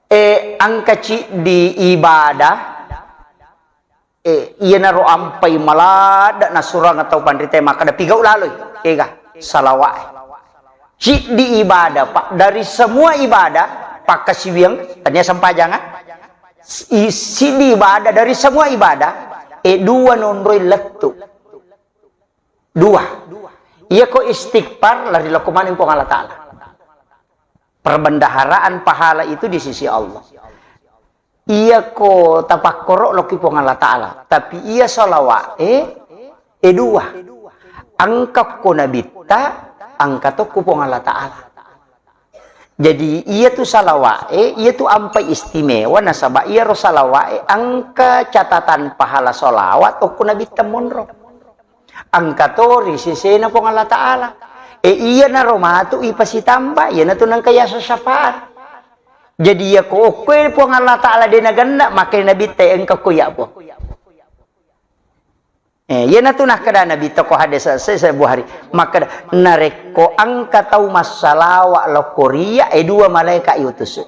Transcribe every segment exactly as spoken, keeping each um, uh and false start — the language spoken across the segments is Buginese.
Eh, engka ciddi ibadah, eh, iyanaro ampai maladde' nasurang tau panrita makkeda pigau' laloi, ega, salawa'e. Ciddi ibadah, Pak, dari semua ibadah, pakkasiwiang, tania sempajang, ah? I-, siddi ibadah, dari semua ibadah, eh, dua nonroi lettu. Dua. Iyako istighfar, lari lokko maneng Puang Allah Ta'ala. Perbendaharaan pahala itu di sisi Allah. Iyako tapakkoro lokki Puang Allah Ta'ala. Tapi iya salawa'e, eh, dua. Engka ko nabitta, engka tokko Puang Allah Ta'ala. Jadi, iyatu salawa'e, iyatu ampai istimewa, nasaba iyaro salawa'e engka catatan pahala salawat okko nabitta monro. Engka to ri sesena Puang Allah Ta'ala. E, iyanaro matu ipasitamba, iyanatu nengka yaseng syafaat. Jadi, iyako okkoe Puang Allah Ta'ala de nagenna, makkeda nabitta engka ko iya, Puang. Eh, iyanatu nakkeda Nabitta ko hadis se-, se-, Bukhari. Makkeda, narekko engka tau massalawa lokko riya, eh, dua malaeka iutusu.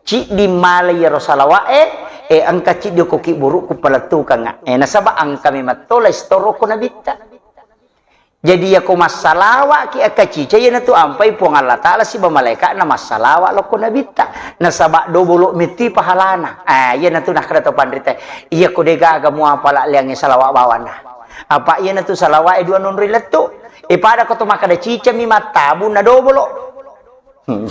Ciddi mala iyaro salawa'e, eh, engka ciddi okko kibburu'ku palettukanga. Eh, nasaba engka memetto laistoro ko Nabitta. Jadi, iyako massalawa'ki engka cica, iyanatu ampai Puang Allah Ta'ala siba malaeka'na massalawa lokko Nabitta. Nasaba dobolo metti pahalana. Ah, iyanatu nakkeda to panrita, iyako degaga muapala liangnge salawa bawanna. Apa iyanatu salawa'e dua nonroi lettu. E, pada ko to makkeda cicami mattabung na dobolo. Hmm,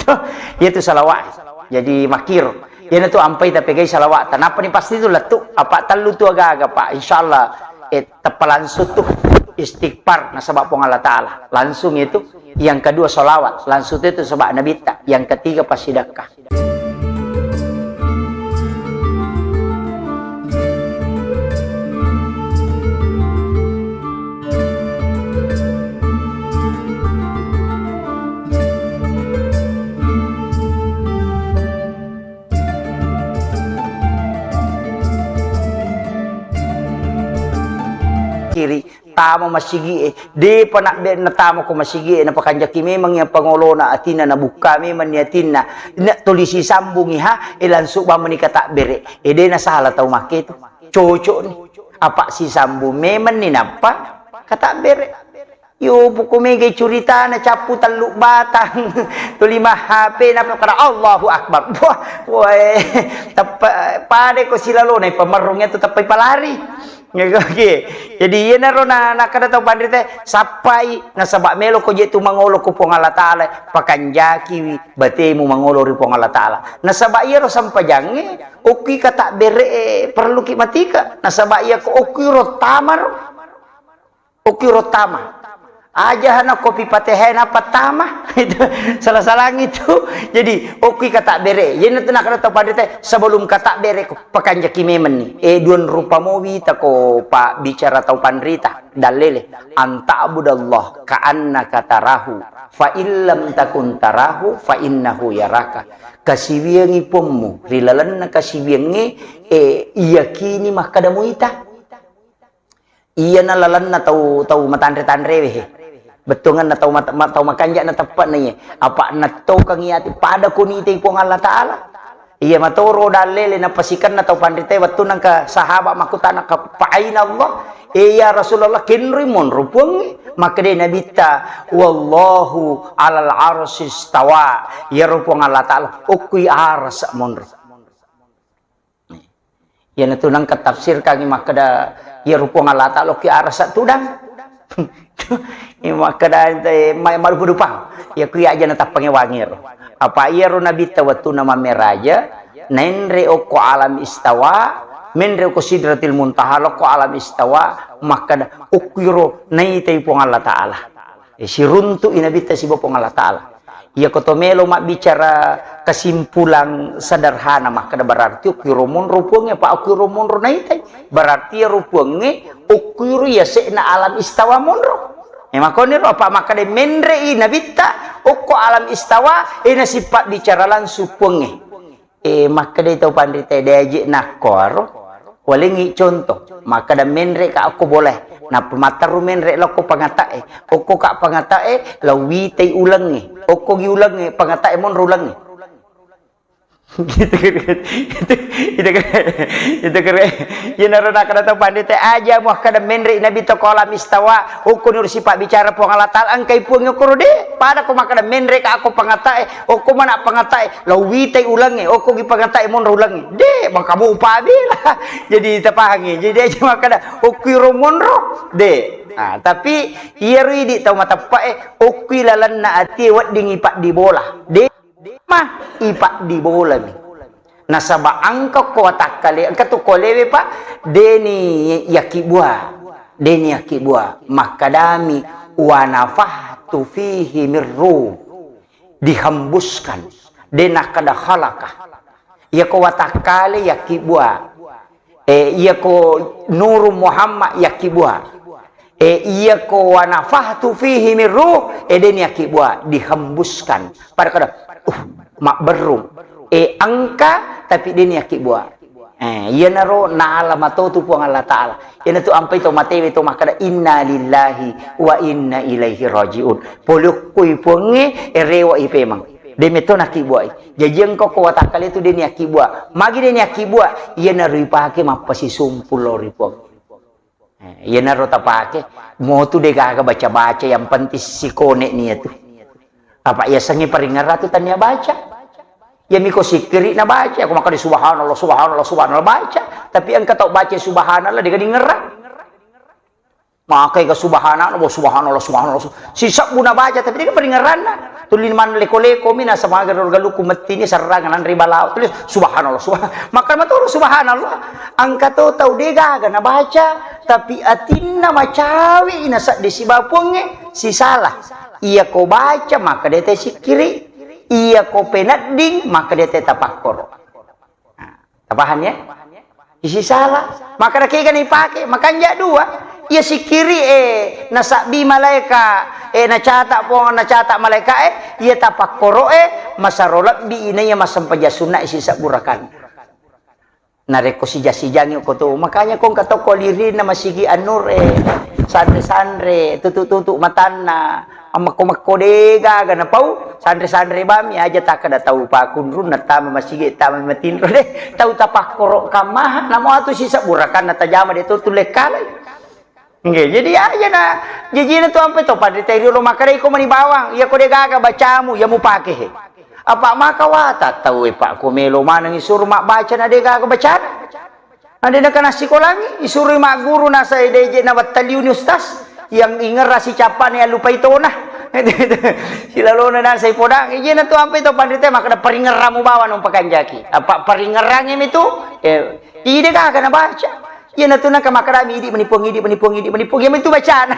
iyatu salawa'e. Jadi makkiro. Iyanatu ampai tapegai salawa'ta. Nappani pasti tu lettu. Apa tellu tu aga-aga, Pak. Insyaallah, eh, teppa langsung tu istighfar nasaba Puang Allah Ta'ala. Langsung itu. Yang kedua salawat. Langsung itu sebab Nabitta. Yang ketiga passidekka. Kiri, tama masigi'e, depa nabbe-, natama ko masigi'e, napakanjaki memang iya pangolona atinna, nabukka memang ni atinna, na tuli sisambungi ha, e langsung bamani katabbere, e de nasala tau make tu, cocok ni, apa sisambung memang ni nappa katabbere. Yo, poko mega curitana cappu tellu batang, tuli ma H P, napa kara Allahu Akbar. Wah, wah, eh, teppa, pada ko silalona, pamerrung itu teppa ipalari. Oke. Jadi, iyanaro na, nakkeda tau panrita, sappai, nasaba melo ko je tu mangolo ko Puang Allah Ta'ala, pakanjakiwi batemu mangolo ri Puang Allah Ta'ala. Nasaba iyaro sempajangnge, okki katabbere, eh, perlu ki matika. Nasaba iyako okki ro tamaro. Okki ro tama. Aja hana kopi patehe na patama. Itu salah-salah itu. Jadi, okki katabbere. Jadi, itu nakkeda tau panrita, sebelum katabbere, pakanjaki memang ni. Eh, duan rupa mowi tako pa bicara tau panrita. Dallele. Anta'budallah ka'annaka tarahu. Fa illam takun tarahu, fa innahu yaraka. Kasiwiangi Puangmu. Ri lalenna kasiwiangnge, eh, iyakini makkeda muita. Iyana lalenna tau, tau matanre-tanrewe he. Bettuangenna tau mat-, ma-, tau makanja na teppe'na iye. Apa nattokangi ati pada ko nitai Puang Allah Ta'ala. Iya matoro dallele napasikenna tau panritae wettunna engka sahabat makkutana ka, "Fa aina Allah?" "Eh, ya Rasulullah, kenroi monro Puangnge?" Makkedai Nabitta, "Wallahu alal arsy istawa." Iyaro Puang Allah Ta'ala okkui arasa monro. Iyanatu nengka tafsirkangngi makkeda, iyaro Puang Allah Ta'ala okki arasa tudang. Iya makkeda ente, ma-, marupa-rupa. Iya ku iya aja natappangngi wangiro. Apa iyaro Nabitta wettunna mammeraja, naenre okko alam istawa, menre okko Sidratil Muntaha, lokko alam istawa, makkeda, okkiro naitai Puang Allah Ta'ala. Eh, siruntu'i Nabitta siba Puang Allah Ta'ala. Iyako to melo mabbicara kesimpulan sederhana, makkeda berarti okkiro monro Puangnge, apa okkiro monro naitai. Berarti iyaro Puangnge okkiro yase'na alam istawa monro. Eh, makoniro apa makkeda menre'i Nabitta okko alam istawa, eh, nasipabbicara langsung Puangnge. Eh, makkedai tau panritae, "De aje nakkoaro, walengngi contoh. Makkeda menre ka okko bolae. Nappa matteru menre lokko pangata'e. Okko ka pangata'e, lauwitai ulengnge. Okko gi ulengnge, pangata'e monro ulengnge." Gitu, gitu, gitu, gitu, kere. Gitu, kere. Iyanaro nakkeda to panrita, aja muakkeda menre Nabi to ko alam istawa, okko ni urusi pabbicara Puang Allah Ta'ala, engkai Puang okkoro de. Pada ko makkeda menre ka ako pangatae, okko mana pangatae, lo witai ulengnge, okko gi pangatae monro ulengnge. De, maka mu pabila. Jadi tapahangi. Jadi aja makkeda, okko iro monro. De. Nah, tapi iyaro idi tau mateppe'e, okko lalenna atie weddingi paddi bola. De. Ma, ipaddibolami. Nasaba engka ko watakkale, engka tu kolewe, Pak, deni yakkibua. Deni yakkibua. Makkedami, "Wa nafakhtu fihi min ruh." Dihembuskan. De nakkeda khalaqa. Iyako watakkale yakkibua. E, iyako Nuru Muhammad yakkibua. E, iyako wa nafakhtu fihi min ruh, e, deni yakkibua, dihembuskan. Pada kada, uh, mabberrung. E, engka, tapi deni yakkibua. E, iyanaro naala matotu Puang Allah Ta'ala. Iyanatu ampai to matewe to makkeda, "Inna lillahi wa inna ilaihi raji'un." Pole okkoi Puangnge, e, rewa i pemang. De metto nakkibuai. Jaji engka ko watakkale tu deni yakkibua. Magi deni yakkibua? Iyanaro ipake mappasisumpu lao ri Puang. Eh, iyanaro tapake, motu de gaga baca-baca, yang penting sikone ni iyatu. Apa yasengnge paringerrang tu tania baca. Iyami ko sikkiri na baca, ko makkeda subhanallah, subhanallah, subhanallah baca. Tapi engka tau baca subhanallah de gaga dingerrang. Makai ga subhanallah, subhanallah, subhanallah. Sisebbu na baca, tapi de gaga paringerranna. Tuli maneng leko-leko mi nasaba aga ro galukku mettini serrang nanre balao. Tulis subhanallah, subhan-, maka maturu subhanallah. Engka to tau de gaga nabaca, tapi atinna macawe i naseddi sibawa Puangnge, sisala. Iyako baca, maka de te sikkiri. Iyako penedding, maka de te tapakkoro. Nah, tapahang ya? Isi sala. Maka de kega ni pake, makanja dua. Iya sikkiri e nasabbi malaika e nacata Puang, nacata malaika e, iya tapakkoro e masaro lebbi inaiya massempajang sunna isi sebbu rakan. Narekko sija-sijangi ko tu, makanya ko engka tokko lirinna masigi An-Nur e, sanre-sanre, tutu-tutu matanna, ammekko-mekko de gaga napau, sanre-sanre bami aja takkeda tau pakunrung nattama masigi, tama matinro de, tau tapakkoro kammaha, namo atu sisebbu rakanna tajama de to tulle kalai. Nggih, jadi aja na, jajina tu ampe to panrita riolo makkeda iko mani bawang, iya ko de gaga bacamu, iya mupake he. Apa maka wata tau e, Pak, ko melo maneng isuru mabbaca na de gaga bacana. Na de nakana sikolangi, isurui magguru nasai de je na battaliuni ustaz, yang ingerra sicappane allupai tona. Silalona nasai podang, ijena tu ampe to panrita makkeda paringerramu bawang nung pakanjaki. Apa paringerrangi mi tu? Eh, ide gaga nabaca. Iyanatu nengka makkedami, "Idi mani Puang, idi mani Puang, idi mani Puang." Iya mitu bacana.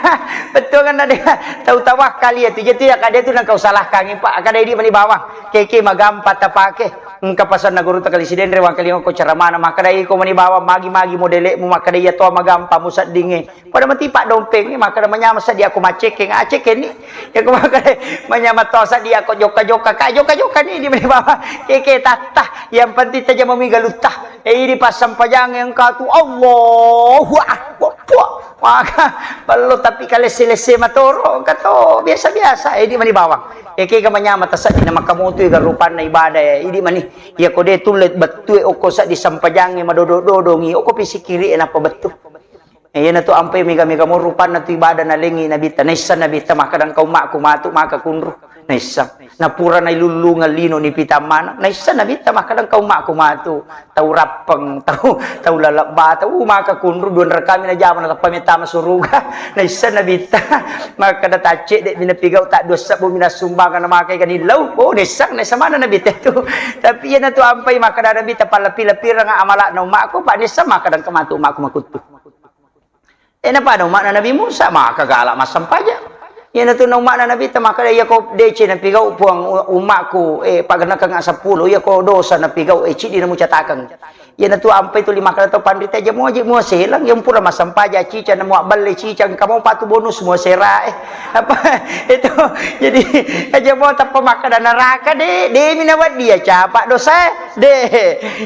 Bettuanna de tau tawakkal iyatu. Jadi ya kada tu nengka usalahkangi, Pak. Kada idi mani bawang. Keke magampa tapake. Engka pasanna guru takali Sidenre wangkalinga ko ceramana makkeda, "Iko mani bawang magi-magi modele'mu," makkeda, "Iya to magampa museddingnge." Pada mati paddompeng makkeda, "Manyameng seddi ako macekeng, acekeng ni." Iya ko makkeda, "Manyameng to seddi ako jokka-jokka, ka jokka-jokka ni di mani bawang." Keke tatta. Yang penting tajamami galutta. Eh, idi passampajangnge engka tu, Allahu Akbar. Puh. Maka ballo tapi kalesse-lesse matoro, engka to biasa-biasa, eh, idi mani bawang. Eh, kega manyameng taseddi na makkamotu ega rupanna ibadah, eh, idi mani. Iya ko de tulle bettue okko seddi sampajangnge madodo-dodongi, okko pisikiri e nappa bettu. Eh, iyanatu ampai mega-mega mo rupanna tu ibadah nalengi Nabitta. Naisseng Nabitta makkeda engka ummakku matu maka kunru. Naisseng. Napura nailullungeng lino nipitang maneng. Naisseng Nabitta makkeda engka ummakku matu. Tau rappeng, tau, tau lalebba, tau maka kunru dua rekami najama natappa mettama suruga. Naisseng Nabitta. Makkeda taccedde mi napigau, taddua sebbu mi nassumbangeng namakai ganillau. Oh, naisseng, naisseng maneng Nabitta tu. Tapi iyanatu ampai makkeda Nabitta pallepi-lepireng amalakna ummakku, pa naisseng makkeda engka matu ummakku makuttu. Eh, napada umma'na Nabi Musa, maka gala massempajang. Iyanatu na umma'na Nabitta makkeda, "Iyako deceng napigau Puang u-, umma'ku, eh, pagennekeng seppulo, iyako dosa napigau, eh, ciddi namucatakeng." Iyanatu ampai tuli makkeda to panrita, "Aja muaji muaselang, yang pura massempajang cicang, namuabballe cicang, engka mo patu bonus muasera, eh." Apa itu? Jadi, aja mo tappa makkeda neraka, de, demi nawedding ya capa dosa, eh. De.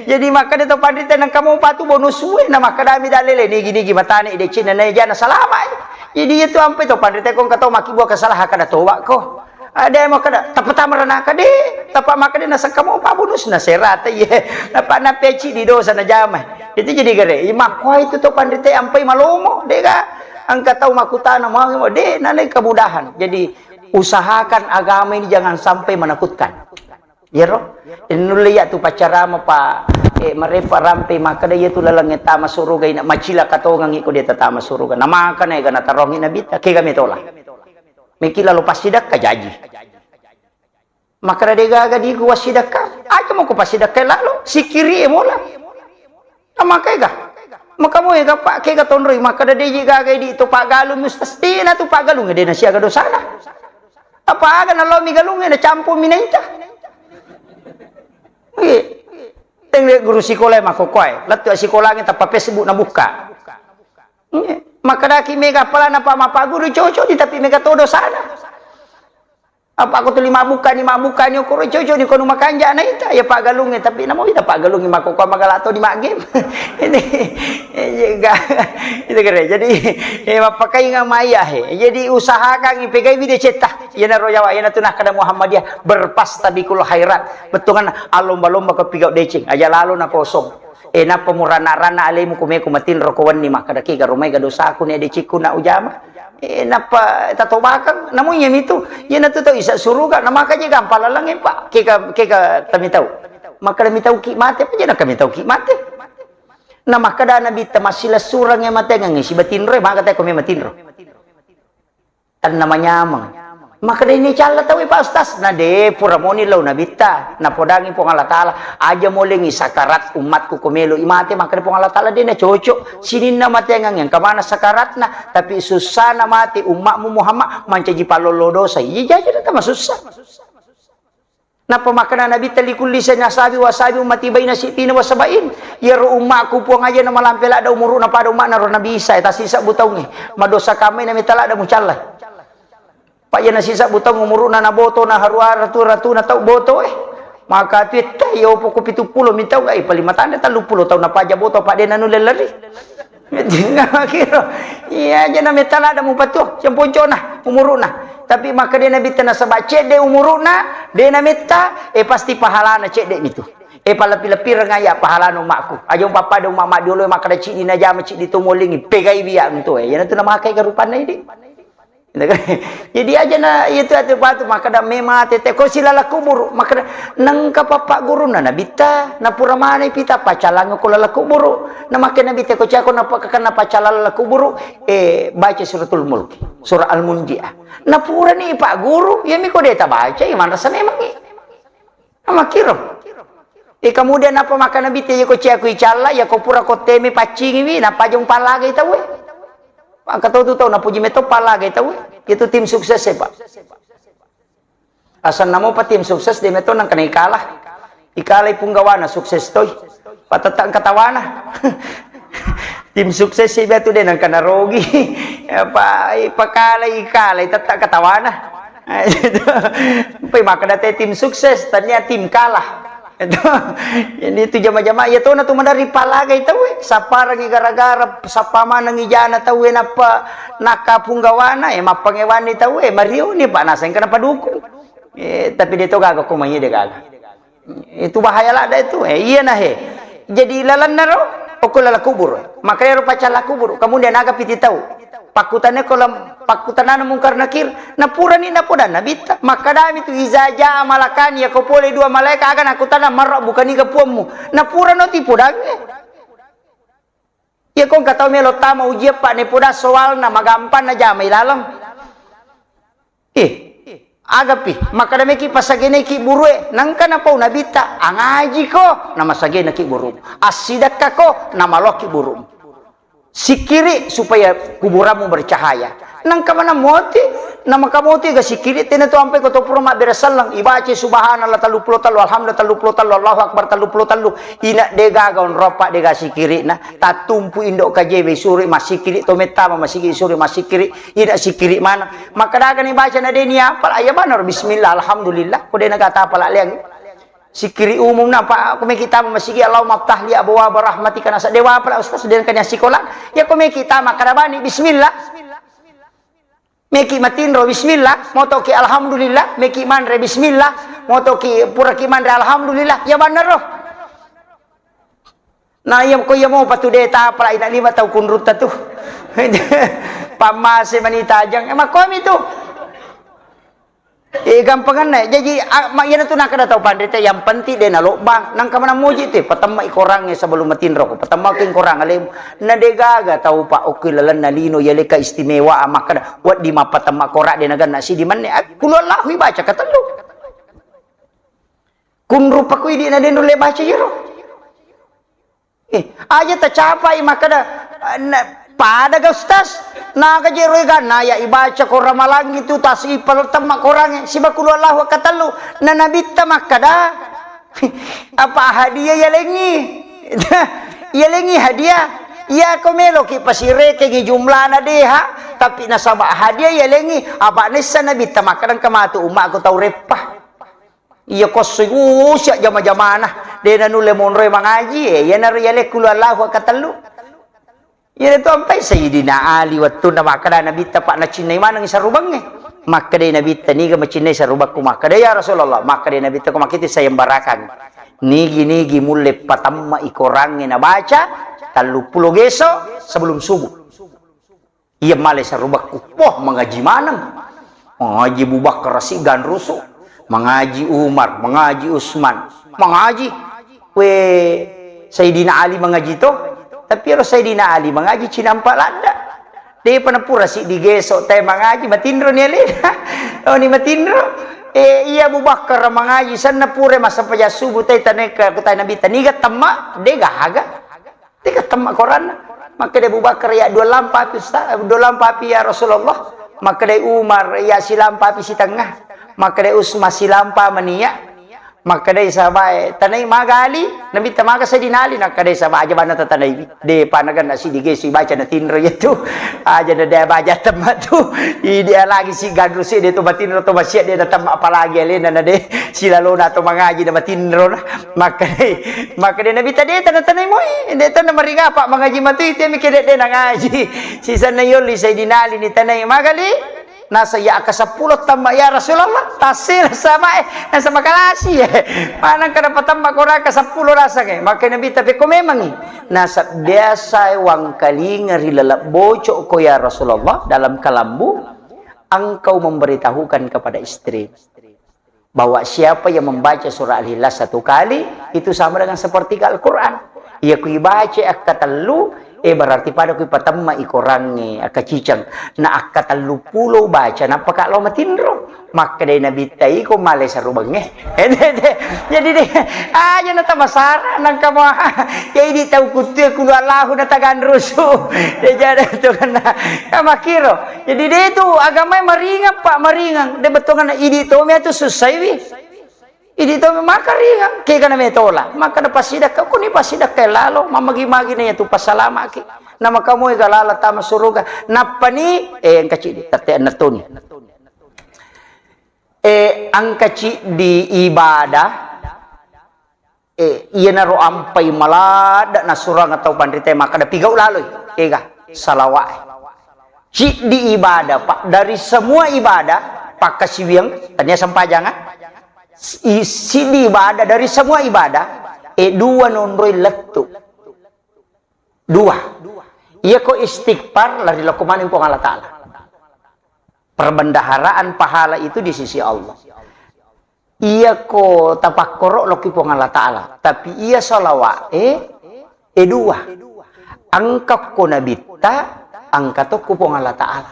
Jadi makkeda to panrita, "Nengka mo patu bonus sue," na makkedami dalele, "Nigi-nigi matane decenna na jana salama." Jadi itu ampe to panrita ko engka to makkibua kesalahan kada toba ko. Ada yang mau kada, tapa tamara naka de, tapa maka de nasakka mo pa bonus na serata ye. Napa na peci di dosa na jama. Itu jadi gare. Ima kua itu to pandite ampai malomo, de ga. Engka tau makutana mau de, nalai kemudahan. Jadi usahakan agama ini jangan sampai menakutkan. Iyaro, nulle iya tu paccarama pa, eh, marepa rampe makkeda iya tu lalengnge tama suruga ina macilaka tongengngi ko de tatama suruga. Na maka na ega natarongi Nabitta, kega metola. Meki lalo passidakka jaji. Makkeda de gaga diku wassidakka. Aja moko passidakka lalo, sikiri e mola. Na maka ega. Maka mo ega pa kega tonroi makkeda de ji gaga di to paggalung mustas. De na tu paggalung de na siaga dosana. Apa aga nalomi galungnge, nacampurmi naita. Iya. Teng guru sikola makkokkoe, lettu sikolangnge tappa Facebook nabuka. Iya. Makkedaki mega apalana pa mappaguru cocok di, tapi mega todo sana. Apa aku tuli mabbukani, mabbukani okoro cocok ni kono makanja naita, ya paggalungnge, tapi namo ita paggalungnge makkokkoe magala to di maggame. Ini, iya, ga-, itu kere. Jadi, eh, mappakainga maiya he. Jadi usahakan pegai video cetta. Iyanaro yawa, iyanatu nakkeda Muhammadiyah, berfastabiqul khairat. Bettuanna allomba-lomba ko pigau deceng, aja lalo na kosong. Eh, nappa murana-rana alemu kumeko matinro ko wenni makkeda, "Kega romai ga dosaku ne decikku na ujama?" Eh, nappa tatobakang, namu iyami tu. Iyanatu tau isa suruga, na maka je gampang laleng, Pak. Kega, kega tamitau. Makkeda mitauki mate, apa je na kamitauki mate? Na makkeda Nabitta, "Massilessureng e matengeng sibatinro e, maga teko me matinro." Tenna manyameng. Makkeda ini calla tau, Pak Ustaz. Na de pura moni lao Nabitta. Napodangi Puang Allah Taala, aja molengi sakarat ummatku ko melo i mate, makkeda Puang Allah Taala de na cocok. Sininna matengeng yang kemana sakaratna, tapi susana mate ummatmu Muhammad mancaji pallollo dosa. Iya jaji na tama susah. Nappa makkeda Nabitta, "Likulli sanasabi wasabi ummati baina sittina wa sabain." Iyaro ummaku Puang aja na malampe ladda umuru'na pada umma'na ro Nabi Isa, eta sisebbu taungnge. Madosa kamai na meta ladda mucallai. Pak, iya na sisebbu taung umuru'na na boto na harua ratu-ratuna tau boto, eh. Maka tu etta yo poko pitu pulo mi taung, eh, paling matanda tellu pulo taung na paja boto, Pak, de na nulle lari. Kiro. Iya, aja na meta ladda mupatuo, siamponcona, umuru'na. Tapi makkeda Nabitta nasaba cedde umuru'na, de na metta, eh, pasti pahalana cedde mitu. Eh, palebbi-lebbireng aya pahalana ummaku. Aja umpappada umma maddiolo makkeda ciddi najama ciddi to molingi, pegai biya tu, eh. Iyanatu namakai garupanna idi. Jadi aja na itu atu patu makkeda me mate te ko silala kuburu, makkeda nengka papa gurunna Nabitta, na pura manai pita pacalang ko lala kuburu. Na makke Nabitta ko cako na pakakana pacalang lala kuburu, eh, baca suratul Mulk, surah Al-Munjiah. Na purani Pak Guru, iya mi ko de tabaca, iya manrasa memangi. Amakkiro. E, kemudian apa maka Nabitta, iya ko ciaku icalla, iya ko pura ko teme paccingiwi, nappa aja umpallagai tauwe. Angka tau tu tau napuji meto pallagai tauwe. Itu tim sukses e, Pak. Asanna mopa tim sukses de meto nangkana ikalah. Ikalai punggawana sukses toi. Patetta engka tawana. Tim sukses si batu de nangkana rogi. Apa ipakalai ikalai tetta katawana. Pai makkeda te tim sukses, tania tim kalah. Itu. Jadi itu jama-jama, iya tona tu maderri palagai tauwe. Sapparangi gara-gara, sappa manengi jana tauwe nappa nakka punggawana, eh, mappangewanni tauwe, marioni, Pak, naseng kenapa dukung. Eh, tapi de to gaga ko mai de gaga. Itu bahaya ladda itu. Eh, iya nah, he. Jadi lalenna ro, okko lala kubur. Makanya ro pacalla kubur. Kemudian aga piti tau. Pakkutane ko lam-, pakkutanana Mungkar Nakir. Napurani napoda Nabitta. Makkadami tu, "Iza jaa malakani," yako pole dua malaika aga nakutana, "Marra bukaniga puammu?" Napura no tipodangnge. Iya ko engka tau melo tama ujian, Pak, nepoda soalna magampang najamai laleng. Ih, agapi, makkada meki pasageneki burue, nangka napau Nabitta, angajiko, namasagenaki buru. Assidakkako, namaloki buru. Sikkiri supaya kuburanmu bercahaya. Nangka mana moti, namaka moti ga sikkiri, tena tu ampai ko to pura mabbere selleng, ibaca subhanallah tellu pulo tellu, alhamdulillah tellu pulo tellu, Allahu akbar tellu pulo tellu. Ina de gaga onropa de ga sikkirina. Tattumpu indo kajewe suri massikkiri to mettama massikkiri suri massikkiri, ina sikkiri maneng. Makkadagani baca na deni apal, aya banaro bismillah, alhamdulillah, ko dena gata apal leang. Sikkiri umum na pa ko meki tama massikkiri Allahumma ftah li abwaba rahmatika nasa dewa apal ustaz dena kanya sikola. Ya ko meki tama kada bani bismillah. Meki matinro, bismillah, motoki alhamdulillah, meki manre, bismillah, motoki puraki manre, alhamdulillah, ya bannaro. Nah, iya ko iya mopa tu de tapala ina lima tau kunrutta tu. Pammase mani tajang, eh, makkomi tu. Eh, gampanganna. Jaji, ah, ma-, iyana tu nakkeda tau panrita, yang penting de nalobbang. Nangka manang muji te, patemma i korangnge sebelum matinro ko. Patemma ki korang alemu. Na de gaga tau pa okki lalenna lino, yaleka istimewa, makkeda, wedding mappatemma korang de naganna sidi menne. Ah, kulu Allahu ibaca katellu. Kunrupa ku idi na de nulle baca iyaro. Eh, aja tacapai makkeda, eh, na-, pada ga Ustaz? Naga jero eganna ya ibaca korang malangi tu tas ipal temma korangnge. Siba kulu Allahu katellu. Na nabitta makkeda, apa hadiah yalengi? Yalengi hadiah. Iya ko meloki pasirekengi jumlana deha, tapi nasaba hadiah yalengi. Apa nessa nabitta makkeda engka matu ummaku tau reppa. Iya kossoi usia jama-jamana, de nanulle monroi mangaji, eh, iyanaro yalekku lu Allahu akatellu. Iyana tu ampai Sayyidina Ali wettunna makkeda Nabitta, pa nacinnai maneng sarubangnge. Makkedai Nabitta, "Niga macinnai sarubakku?" Makkeda, "Ya Rasulullah." Makkedai Nabitta, "Ko makkiti sayembarakang. Nigi-nigi mulle patamma i korangnge nabaca telluppulo geso sebelum subuh." Iya malai sarubakku. Wah, mangaji maneng. Mangaji Abu Bakar si ganrusu. Mangaji Umar, mangaji Usman. Mangaji. We, Sayyidina Ali mangaji to. Tapi ero Sayyidina Ali mangaji cinampa ladda. Depa napura si digeso te mangaji, matinro ni alena. Oh, ni matinro. Eh, iya Abu Bakar mangaji, sanna pura massempajang subuh te taneka, kutai Nabi taniga temma, de gaga. Tega temma koranna. Makkeda Abu Bakar, "Ya, dua lampa api, Ustaz, dua lampa api, ya Rasulullah." Makkedai Umar, "Ya, silampa api sitengah." Makkedai Usman, "Silampa mania." Makkedai sahabae, "Tanai maga Ali?" Nabitta, "Maga Sayyidina Ali?" Nakkedai sahabat, "Aja banna tatanaiwi." De panaganna sidi gesu ibaca natinro iyatu. Aja na de baja temma tu. Idi lagi si gadru si de tu matinro tu masia de na temma apalagi alena na de silalona to mangaji na matinro na. Makkedai, makkedai Nabitta, "De tana-tanai moi, de tana maringapa mangaji matui, temi kede de nangaji." Sisanna yolli Sayyidina Ali ni tanai, "Magali?" Nasa, "Ya, aka seppulo tamma, ya Rasulullah." Tassela sama, eh, nasa makalasi, eh. Manang kada patamma korang ka seppulo rasa, eh. Makkedai Nabitta, "Pekko memangi." Nasa, "Biasa, eh, wangkalinga ri laleng boco ko, ya Rasulullah, dalam kalambu, engkau memberitahukan kepada istri." Bahwa siapa yang membaca surah Al-Ikhlas satu kali, itu sama dengan sepertiga Al-Quran. Iya ku ibaca akkatellu, eh, berarti pada ku ipatemma i korangnge, akkaciceng. Na akkatellu pulo baca, nappa ka lao matinro. Makkedai Nabitta, "Iko malai sarubangnge." Jadi de, aja na tamasara, nangka mo, ya idi tau kuttu, ya kulu Allahu na taganrusu. Ya jadi itu kena. Ya makiro. Jadi de tu agamae maringang, Pak, maringang. De bettuanna idi tomi atu sussaiwi. Idi tomi makaringang, kegana metola. Maka na pasidakka, kuni pasidakka lalo, mamagi-magi na yatu pasalamaki. Nama kamu ega lala tama suruga. Nappani, eh, engka cidi, tette annatuni. Eh, engka cidi ibadah, Eh, iyanaro ampai maladde nasurang tau panritae makkeda pigau laloi. Ega, salawa'e. Ciddi ibadah, Pak. Dari semua ibadah, pakkasiwiang, tania sempajang, ah. I-, siddi ibadah, dari semua ibadah, eh, dua nonroi lettu. Dua. Iyako istighfar, lari lokko maneng Puang Allah Ta'ala. Perbendaharaan pahala itu di sisi Allah. Iyako tapakkoro lokki Puang Allah Ta'ala, tapi iya salawa'e, eh, dua. Engka ko Nabitta, engka to ko Puang Allah Ta'ala.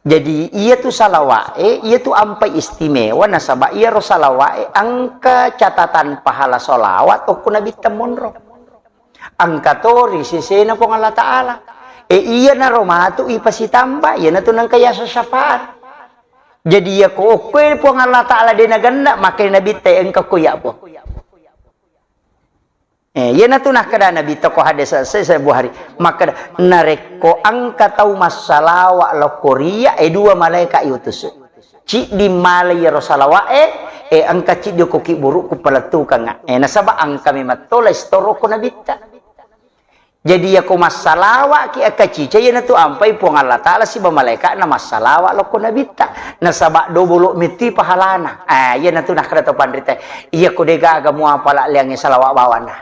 Jadi, iya tu salawa'e, iya tu ampai istimewa, nasaba iyaro salawa'e engka catatan pahala salawat okko Nabitta monro. Engka to ri sesena Puang Allah Ta'ala. E, iyanaro matu ipasitamba, iyanatu nengka yaseng syafaat. Jadi, iya ko okkoe Puang Allah Ta'ala de nagenna, makkeda Nabitta, engka ko iya, Puang. Eh, iyanatu nakkeda Nabitta ko hadis sahih Bukhari. Makkeda, narekko engka tau massalawa lokko riya, eh, dua malaika iutusu. Ciddi malai iyaro salawa'e, eh, engka ciddi ko kibburukku palettukangnga. Eh, nasaba engka memang tola istoroko Nabitta. Jadi, iyako massalawa'ki akkacica, iyanatu ampai Puang Allah Ta'ala siba malaika'na massalawa' lokko Nabitta. Nasaba' dobolo' metti pahalana. Ah, iyanatu nakkeda to panrita, iyako de'gaga muapala' leangnge salawa' bawanna.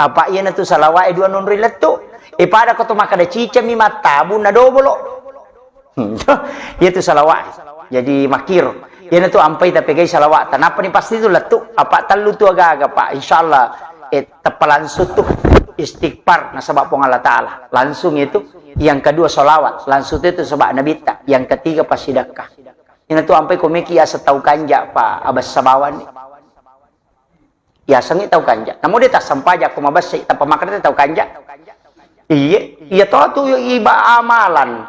Apa' iyanatu salawa'e dua nonroi lettu'. E, pada ko to makkeda cicami mattabung na dobolo'. Hmm, iyatu salawat. Jadi makkiro. Iyanatu ampai tapegai salawat. Tanapani pasti tu lettu'. Apa' tellu tu aga-aga, Pak. Insyaallah, eh, teppa langsung tu istighfar nasaba' Puang Allah Ta'ala. Langsung itu. Yang kedua salawat. Langsung itu sebab Nabitta. Yang ketiga passidekka. Iyanatu ampai komeki asa tau kanja', Pak. Abessa bawani. Yasengngi tau kanja'. Namo de' tassempajang ko mabessai, tappa makkeda tau kanja'. Iye, iya to tu iba amalan.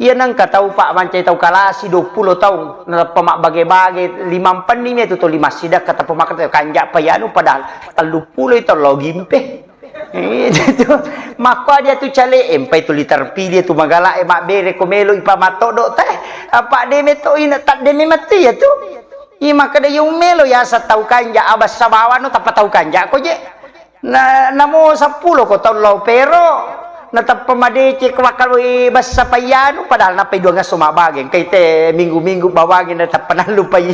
Iya nengka tau, Pak, mancai tau kalasi duappulo taung, natappa mabbage-bage, limampenni mi tu to lima sidakka, tappa makkeda tau kanja' pa iyanu, padahal telluppulo itu lo gimpe. Itu tu. Makko dia tu cale', empai tu literpili tu magala' e mabbere ko melo ipa matoddo' teh. Apa' de' meto ina tadde' memang tu iya tu. Iya makkeda, iya umelo yaseng tau kanja', abessa bawano tappa tau kanja' ko je. Na, namo seppulo ko taung lao pero, natappa madeceng ko makkaloi bessa paiyanu, padahal nappai duangngesso mabbage, engkai te minggu-minggu bawangi natappa nallupai.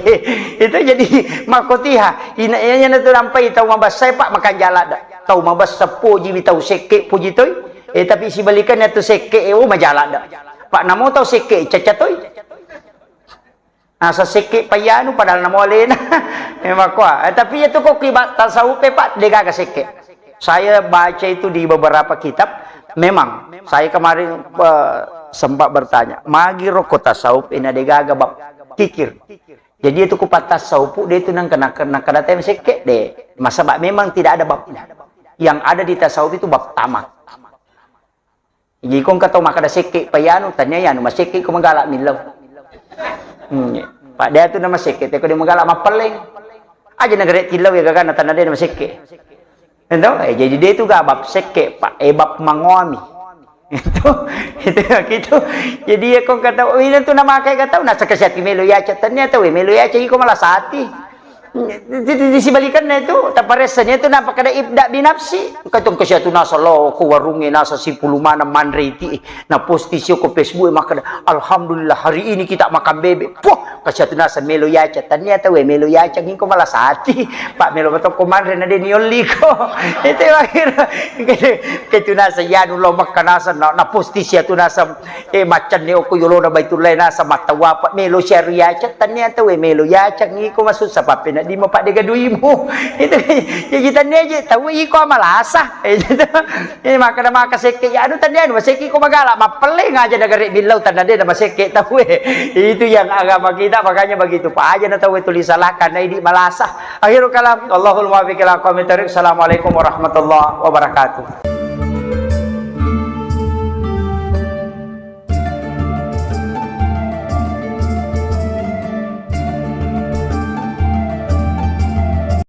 Itu jadi makkotiha, ina, iyanatu nampai tau mabessa, Pak, makanja' ladde'. Tau mabessa pojiwi, tau sekke' poji toi. Eh, tapi sibalikanna tu sekke', eh, oh, maja' ladde'. Pak, namo tau sekke' cacca toi. Nasa sekke' paiyanu padahal namo alena. Eh, makkoa. Eh, tapi itu ko kiba tasawuf e, Pak, de'gaga sekke'. Saya baca itu di beberapa kitab, memang saya kemarin, eh, sempat bertanya, magi ro ko tasawuf e na de'gaga bab kikir. Jadi itu ku pattasawuf de' itu nang kena, kena, kena tem sekke' de'. Masaba' memang tidak ada babnya. Yang ada di tasawuf itu bab tamak. Jadi ko engka tau makkeda sekke' paiyanu, tania iyanu masekke' ko magala' millau. Hmm, iya. Pak, de' tu namasekke', te ko de' magala' mappelleng. Aja' nagare' tillau iya gagana tanna de' namasekke'. Ento, eh, jadi de' tu ga bab sekke', Pak, eh, bab mangoami. Itu, itu, gitu. Jadi iya ko engka tau, oh, ina tu namakai ga tau, nasa kasiati melo yaca, tania tau, eh, melo yaca, iko malasati. Di, di, di, di sibalikanna itu, taparessani itu napakkeda ibda binafsi. Engka tu engka siatu naseng lao ko warungnge naseng sipulung maneng manre iti. Na posting sio ko Facebook e makkeda, "Alhamdulillah hari ini kita makan bebek." Puh, engka siatu naseng melo yaca. Tania tau e melo yaca, ngingko malasati. Pak melo matokko manre na de' niolliko. Itu akhir. Engka tu naseng yanu lao Mekka naseng na, na posting siatu naseng. Eh, maccanni okko yolona Baitullah naseng mattawapa melo syaru yaca, tania tau e melo yaca, ngiko masussa pappenedding mo padde gaduimu. Itu, jadi tania je tau iko amalasa. Eh, gitu. Eh, makkeda maka sekke' ya anu tania anu masekke' ko magala' mappelleng aja nagare' millau tanna de' namasekke' tau e. Itu yang agama kita, makanya begitu pa aja na tau e tuli salahkan na idi' malasa. Akhirul kalam, Allahul muwaffiq ila aqwamit thariq. Assalamualaikum warahmatullahi wabarakatuh.